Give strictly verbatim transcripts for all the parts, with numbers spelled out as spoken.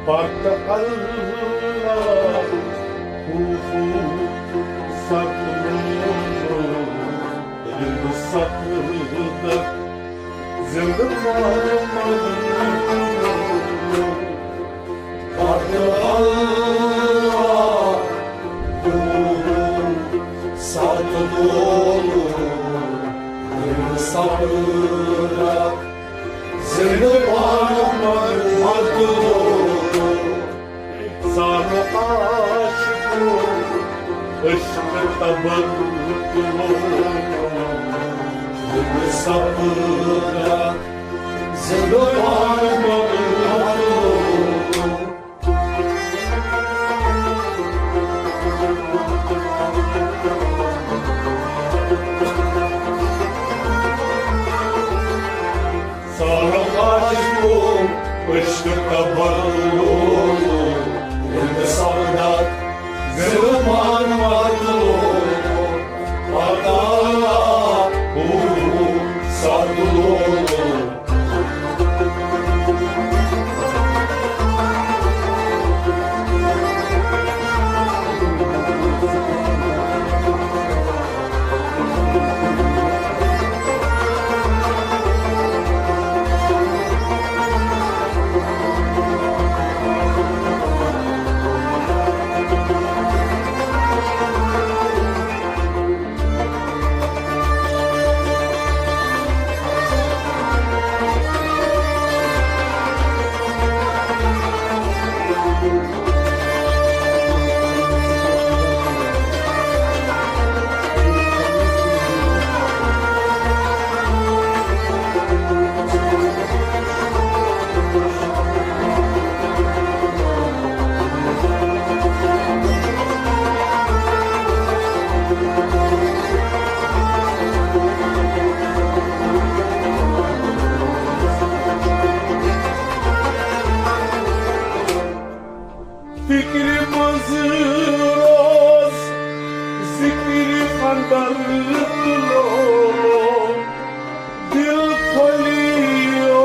پتہٕ اللہ ہُہ سپنہٕ، ییٚلہِ سپدَکھ زِندٕ محمد۔ پتہٕ اللہ ہُہ سپنہٕ، ییٚلہِ سپدَکھ زِندٕ پانہٕ مَرٕ مَرتُلو۔ سارٕ عاشقو عشق تبر تُلو۔ زِندٕ سپدَکھ زِندٕ پانہٕ مَرٕ مَرتُلو۔ سارٕ عاشقو عشق تبر تُلو، ییٚلہِ سپدَکھ زِندٕ پانہٕ مَرتُلو۔ پتہٕ اللہ ہُہ سپدَکھ۔ فِکرِ منٛز روز ذِکرِ اندر تُلو، دِل پھۄلیو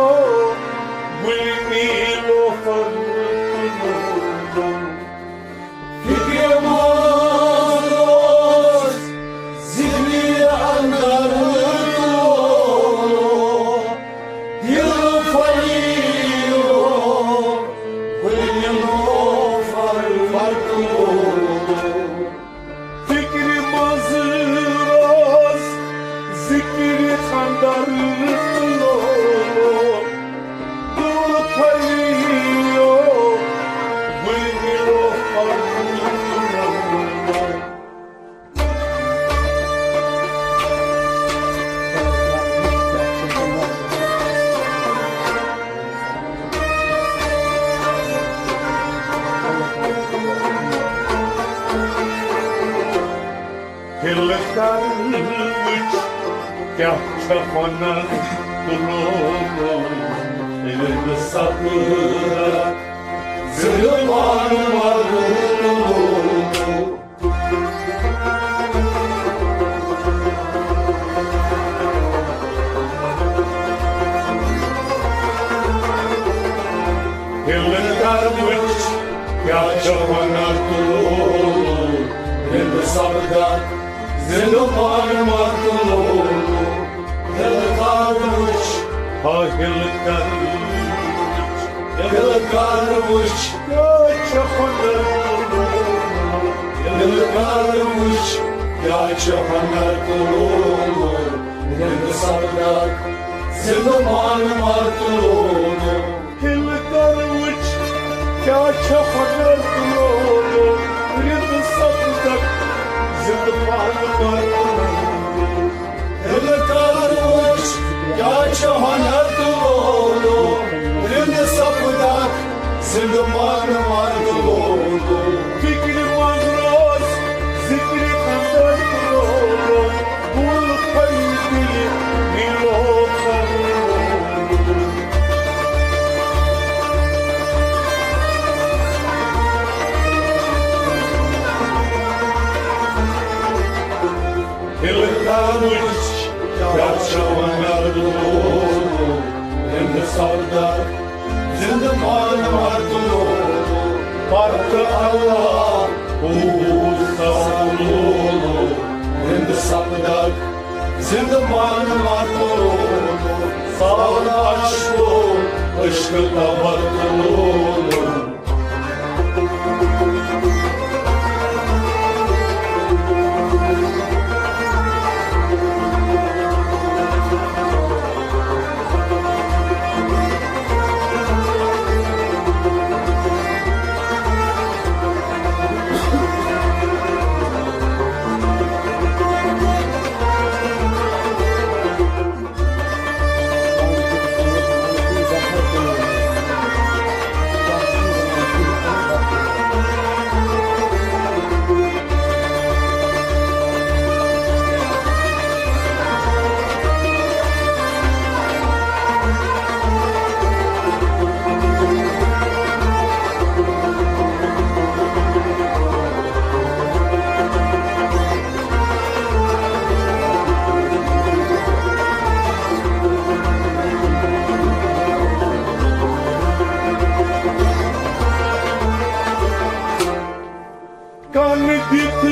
گُلہِ نیٖلوفر تُلو۔ فِکرِ منٛز روز ذِکرِ اندر تُلو، دِل پھۄلیو گُلہِ نیٖلوفر تُلو۔ فِکرِ منٛز روز ذِکرِ اندر تُلو، دِل پھۄلیو گُلہِ نیٖلوفر تُلو۔ ہِلہٕ کر وٕچھ، کیٛاہ چھےٚ وَنان تُلو، ییٚلہِ سپدَکھ زِندٕ پانہٕ مَرٕ تُلو۔ ہِلہٕ کر وٕچھ، کیٛاہ چھےٚ وَنان تُلو، ییٚلہِ سپدَکھ زِندٕ پانہٕ مَرٕ تُلو۔ ہِلہٕ کر وٕچھ، ہا ہِلہٕ کر وٕچھ، ہِلہٕ کر وٕچھ، کیٛاہ چھےٚ ہُنر تُلو۔ ہِلہٕ کر وٕچھ، کیٛاہ چھےٚ ہُنر تُلو۔ ییٚلہِ سپدَکھ زِندٕ پانہٕ مَرٕ تُلو۔ ہِلہٕ کر وٕچھ، کیٛاہ چھےٚ ہُنر تُلو۔ ییٚلہِ سپدَکھ زِندٕ پانہٕ مَرٕ تُلو۔ ہِلہٕ کر وٕچھ، کیٛاہ چھےٚ ہُنر تُلو۔ ییٚلہِ سپدَکھ زِندٕ پانہٕ مَرٕ تُلو۔ فِکرِ منٛز روز ذِکرِ اندر تُلو۔ گُل پھٔلۍ دِلہِ نیٖلوفر۔ ہِلہٕ کر وٕچھ، کیٛاہ چھےٚ وَنان تُلو۔ ییٚلہِ سپدَکھ زِندٕ پانہٕ مَرٕ تُلو۔ پرتہٕ اللہ اوس سَتہٕ لولو، رِنٛد سپدکھ زِنٛدٕ پانہٕ مَتہٕ لولو، سال عشقو عشق تبت لولو۔ کن دِتھ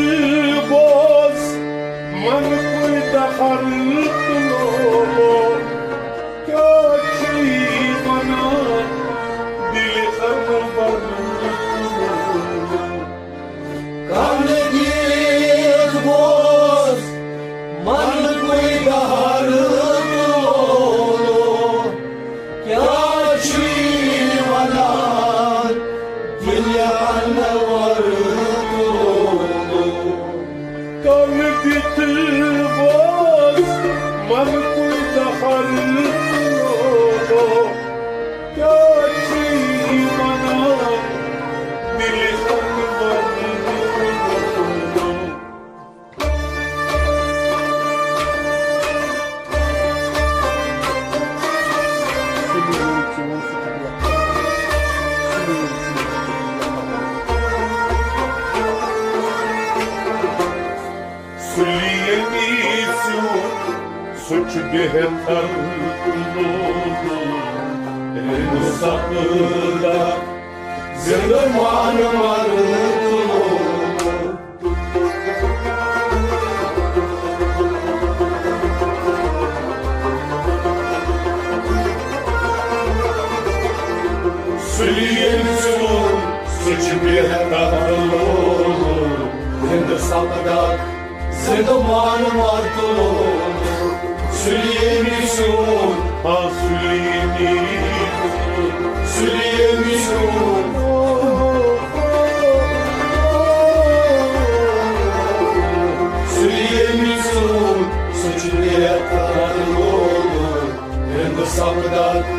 بوز، من کُے دہر تُلو۔ کیٛاہ چھُے ونان دِلہِ انور؟ کن دِتھ بوز، من کُے دہر تُلو۔ کیٛاہ چھُے ونان دِلہِ انور تُلو؟ کن دِتھ بوز، من کُے دہر تُلو۔ کیٛاہ چھُے ونان دِلہِ انور تُلو؟ سُلہِ ییٚمہِ سیُن، سُہ چھُ بہتر تُلُن۔ رِنٛد سپدکھ زِنٛدٕ پانہٕ مَتہٕ لولو۔ سُلہِ ییٚمہِ سیُن، سُہ چھُ بہتر تُلُن۔ رِنٛد سپدکھ زِنٛدٕ پانہٕ مَتہٕ لولو۔ سُلہِ ییٚمہِ سیُن، آ، سُلہِ ییٚمہِ سیُن، سُلہِ ییٚمہِ سیُن، سُلہِ ییٚمہِ سیُن، سُہ چھُ بہتر تُلُن۔ رِنٛد سپدکھ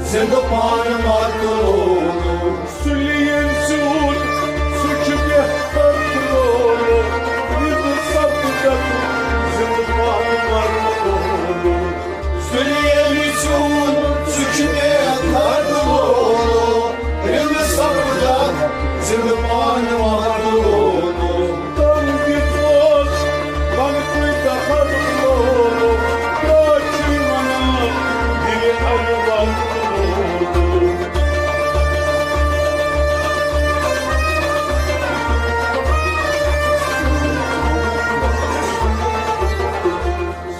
زِنٛدٕ پانہٕ مَتہٕ لولو۔ سُلہِ ییٚمہِ سیُن، سُہ چھُ بہتر تُلُن۔ رِنٛد سپدکھ زِنٛدٕ پانہٕ مَتہٕ لولو۔ سُلہِ ییٚمہِ سیُن، سُہ چھُ بہتر تُلُن۔ رِنٛد سپدکھ زِنٛدٕ پانہٕ مَتہٕ لولو۔ تنگ دِتھ اوس، من کُے دہر تُلو۔ کیٛاہ چھُے ونان دِلہِ انور تُلو؟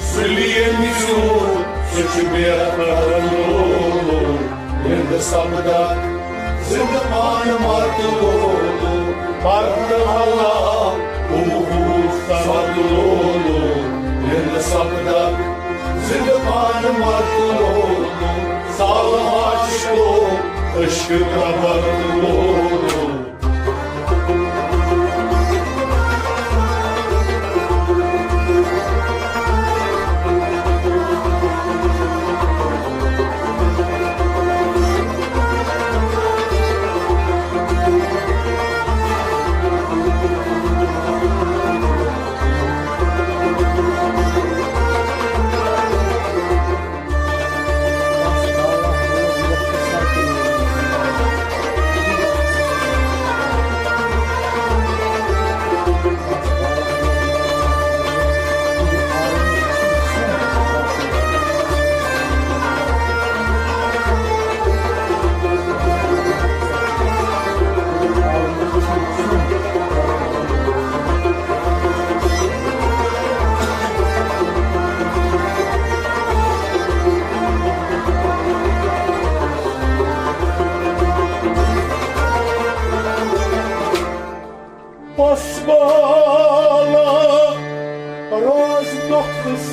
سُلہِ ییٚمہِ سیُن، سُہ چھُ بہتر تُلُن۔ رِنٛد سپدکھ زِنٛدٕ پانہٕ مَتہٕ لولو۔ پرتہٕ اللہ اوس سَتہٕ لولو۔ رِنٛد سپدکھ زِنٛدٕ پانہٕ مَتہٕ لولو۔ سال عشقو عشق تبت لولو۔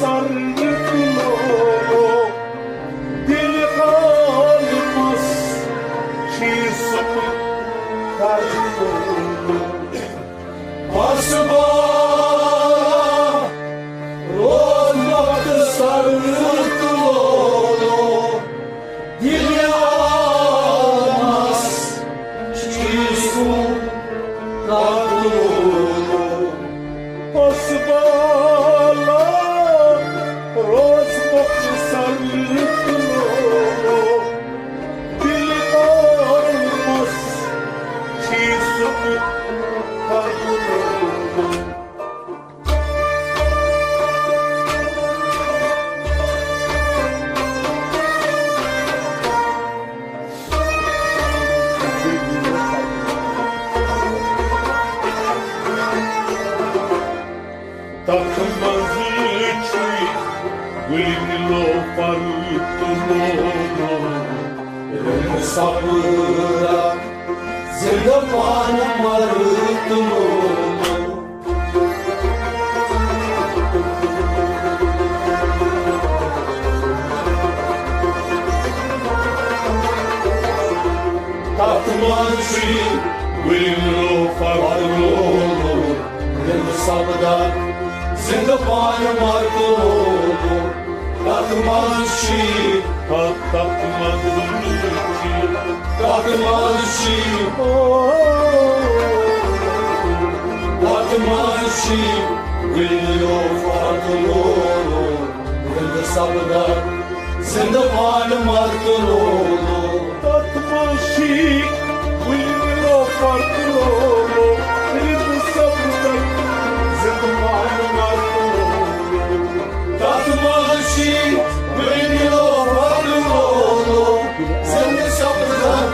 سر تُلو، دِلہِ عالمس چھُے سُہ کرُن۔ پاسبان روز وقت سر تُلو، دِلہِ عالمس چھُے سُہ کرُن۔ پاسبان روز وقت سر تُلو، دِلہِ عالمس چھُے سُہ کرُن۔ تَتھ منٛز چھُے گُلہِ نِلوفر تُلمُت۔ رِنٛد سپدٕ زِنٛدٕ پانہٕ مَرٕ تُلمُت۔ تَتھ منٛز چھُے گُلہِ نِلوفر تُلمُت۔ رِنٛد سپدٕ زِنٛدٕ پانہٕ مَرٕ تُلمُت۔ تَتھ منٛز چھُے، تَتھ، تَتھ منٛز چھُے، تَتھ منٛز چھُے، او، تَتھ منٛز چھُے گُلہِ نِلوفر تُلمُت۔ رِنٛد سپدٕ زِنٛدٕ پانہٕ مَرٕ تُلمُت۔ تَتھ منٛز چھُے گُلہِ نِلوفر تُلمُت۔ رِنٛد سپدٕ زِنٛدٕ پانہٕ مَرٕ تُلمُت۔ تَتھ منٛز چھُے گُلہِ نِلوفر تُلمُت۔ رِنٛد سپدٕ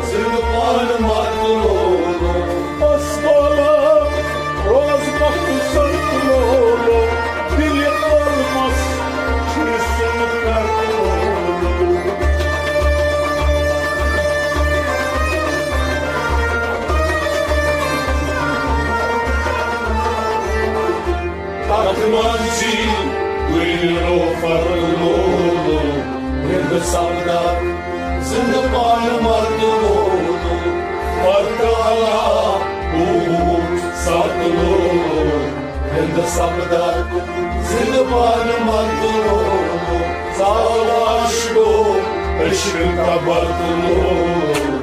زِنٛدٕ پانہٕ مَرٕ تُلمُت۔ پاسبان روز وقت سر تُلمُت۔ دِلہِ عالمس چھُے سُہ کرُن۔ تَتھ منٛز چھُے گُلہِ نِلوفر تُلمُت۔ رِنٛد سپدٕ زِنٛدٕ پانہٕ مَرٕ تُلمُت۔ پتہٕ علا بوٗٹھ سر تُلمُت۔ رِنٛد سپدٕ زِنٛدٕ پانہٕ مَرٕ تُلمُت۔ زال عاشقو عشقہٕ قبر تُلمُت۔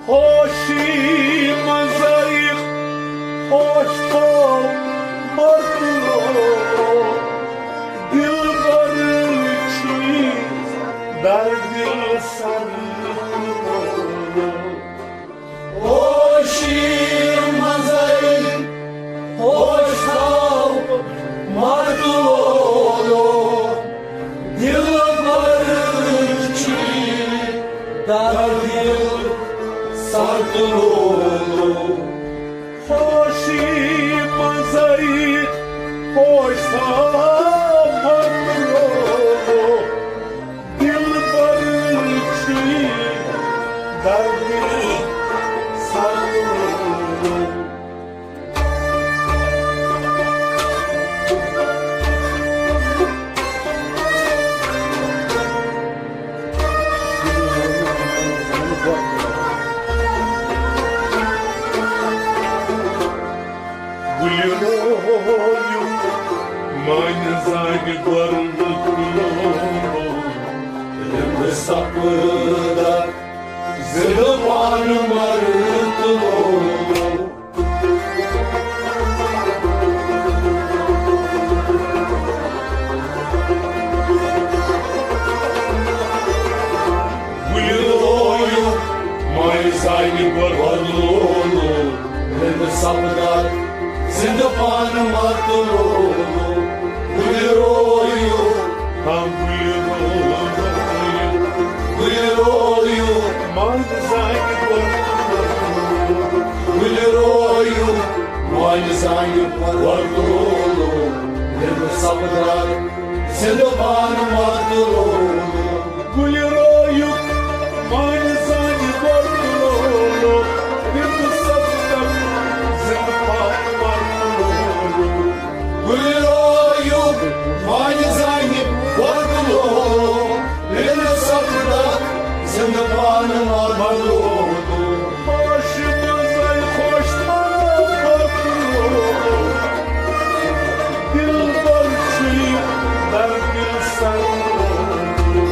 ہوشی منٛز آیہِ ہوش تھاو مَرٕ تُلمُت۔ دِلبر چھُے دردِ سر ہوشی منٛز آیہِ ہوش تھاو مَرٕ تُلمُت۔ دِلبر چھُے دردِ سر تُلمُت۔ ہوشی منٛز آیہِ ہوش تھاو مَرٕ تُلمُت۔ دِلبر چھُے دردِ سر تُلمُت۔ گُلہِ رو سپدک زندٕ پانہٕ مرتلو۔ گُلہِ رویُک مانہِ زانہِ گۄڈٕ لولو۔ رِنٛدٕ سپدک زِنٛدٕ پانہٕ ماتہٕ لولو۔ گُلہِ رویُک، ہاں گُلہِ رویُک، گُلہِ رویُک، مانہِ زانہِ گۄڈٕ لولو۔ گُلہِ رویُک، مانہِ زانہِ گۄڈٕ لولو۔ رِنٛدٕ سپدک زِنٛدٕ پانہٕ ماتہٕ لولو۔ گُلہِ رویُک مانہِ زانہِ گۄڈٕ لولو، رِنٛدٕ سپدک زِنٛدٕ پانہٕ ماتہٕ لولو۔ گُلہِ رویُک مانہِ زانہِ گۄڈٕ لولو، رِنٛدٕ سپدک زِنٛدٕ پانہٕ ماتہٕ لولو۔ پوشہِ منٛزَے خۄش تھاو پتہٕ لولو، دِلبر چھُے در دِل سر لولو۔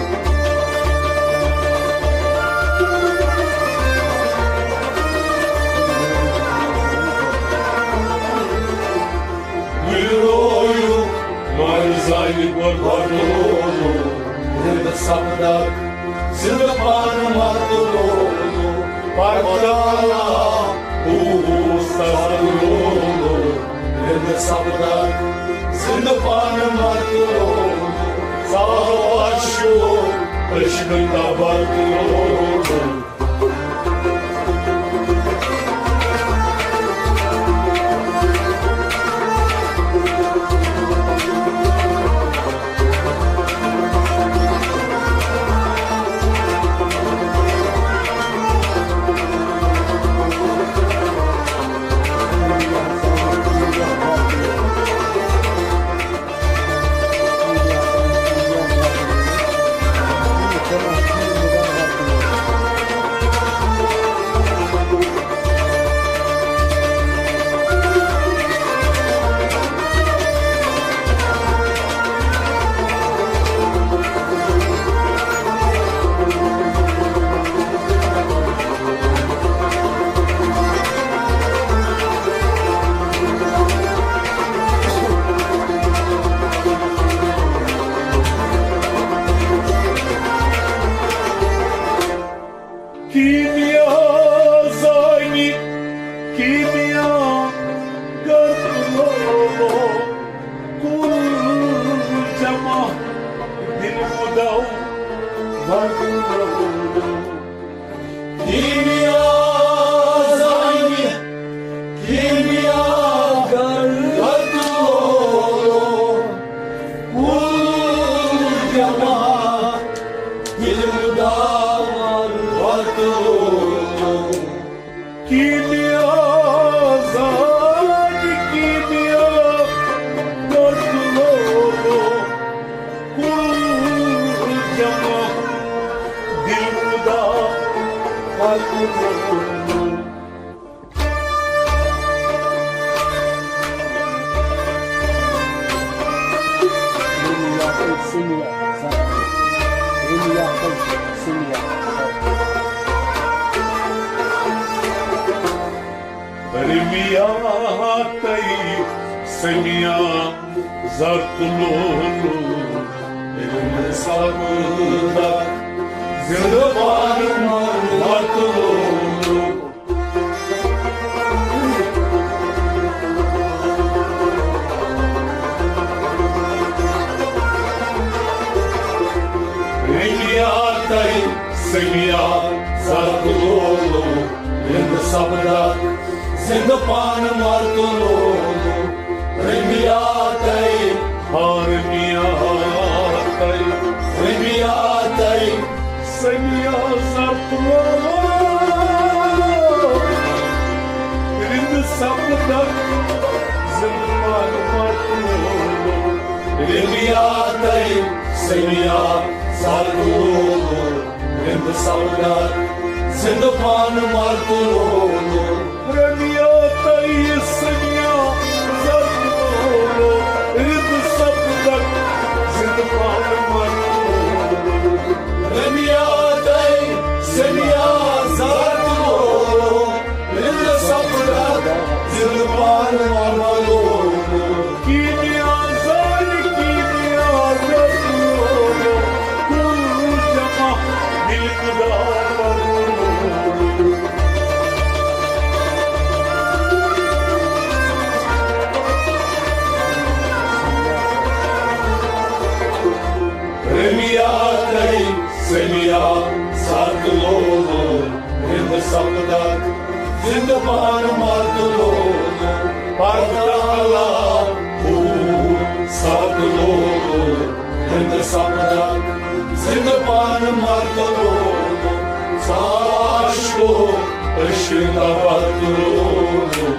گُلہِ رویُک مانہِ زانہِ گۄڈٕ لولو۔ رِنٛدٕ سپدک زِنٛدٕ پانہٕ ماتہٕ لولو۔ پردٕ علا اوس تَتھ لولو۔ رِنٛدٕ سپدک زِنٛدٕ پانہٕ ماتہٕ لولو۔ ژاو عرشو عشقہٕ تبر لولو۔ کیٖمیا زانہِ، کیٖمیا گر لولو، کُل جمع دِل مُدو ور لولو۔ کیٖمیا زانہِ، کیٖمیا گر لولو، کُل جمع دِل مُدو ور لولو۔ کیٖمیا زانہِ، کیٖمیا گر لولو، کُل جمع دِل مُدو ور لولو۔ رِمیاتَے سمیا زرتہٕ لولو، رِنٛدٕ سپدک زِنٛدٕ پانہٕ ماتہٕ لولو۔ رِمیاتَے سمیا زرتہٕ لولو، رِنٛدٕ سپدک زِنٛدٕ پانہٕ ماتہٕ لولو۔ رِمیاتَے، ہاں رِمیاتَے، رِمیاتَے سمیا زرتہٕ لولو، رِنٛدٕ سپدک زِنٛدٕ پانہٕ ماتہٕ لولو۔ رِمیاتَے سمیا زرتہٕ لولو، رِنٛدٕ سپدک زِنٛدٕ پانہٕ ماتہٕ لولو۔ رِمیاتَے سمیا زرتہٕ لولو، رِنٛدٕ سپدک زِنٛدٕ پانہٕ ماتہٕ لولو۔ رِمیا رمیا تئی سمیا سات لولو، رند سپدک زندہ پان مات لولو، پردہ اللہ ہو سات لولو، رند سپدک زندہ پان مات لولو، ساش کو عشق دا بات لولو۔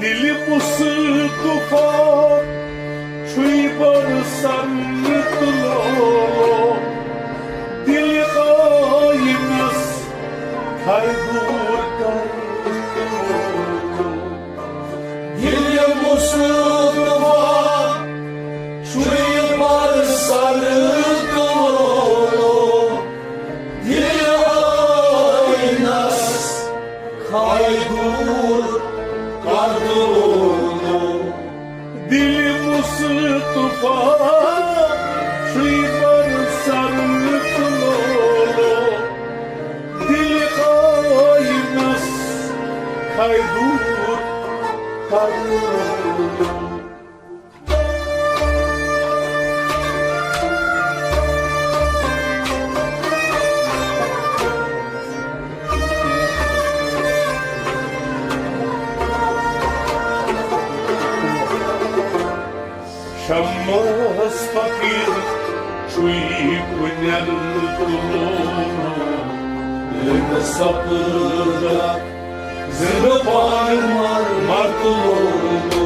دل مصطفیٰ چھُے بر سر تُلو، دل آینس تھاے دوٗر کر۔ دل مصطفیٰ چھُے بر سر تُلو، دل آینس تھاے دوٗر کر تُلو۔ دل مصطفیٰ چھُے بر سر تُلو، دل آینس تھاے دوٗر کر تُلو۔ شمس فقیر چھُے کُنٮ۪ن تُلو، ییٚلہِ سپدکھ زِندٕ پان مر، مر تُلو۔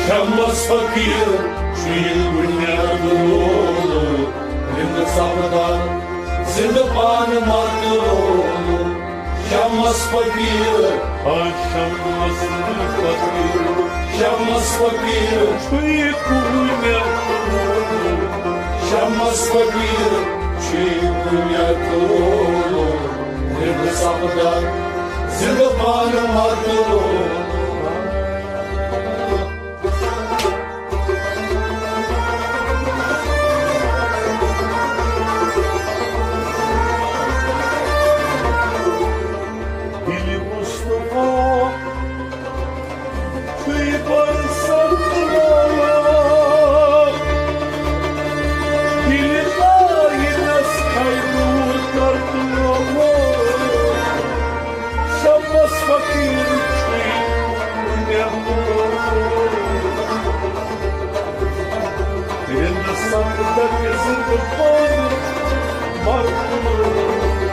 شمس فقیر چھُے بُنیاد لولو، رِند سپدان زِندٕ پان مرد لولو۔ شمس فقیر، آ شمس فقیر، شمس فقیر چھُے بُنیاد لولو۔ شمس فقیر چھُے بُنیاد لولو۔ رِند سپدان زِندٕ پان مرد لولو۔ دِلہِ مصطفیٰ چھُے بر سبز لولو۔ دِلہِ آینس کھے دوٗر کر تہٕ لولو۔ شمس فقیر چھُے بُنیاد لولو۔ رِند سپدکھ زِندٕ پان مرد لولو۔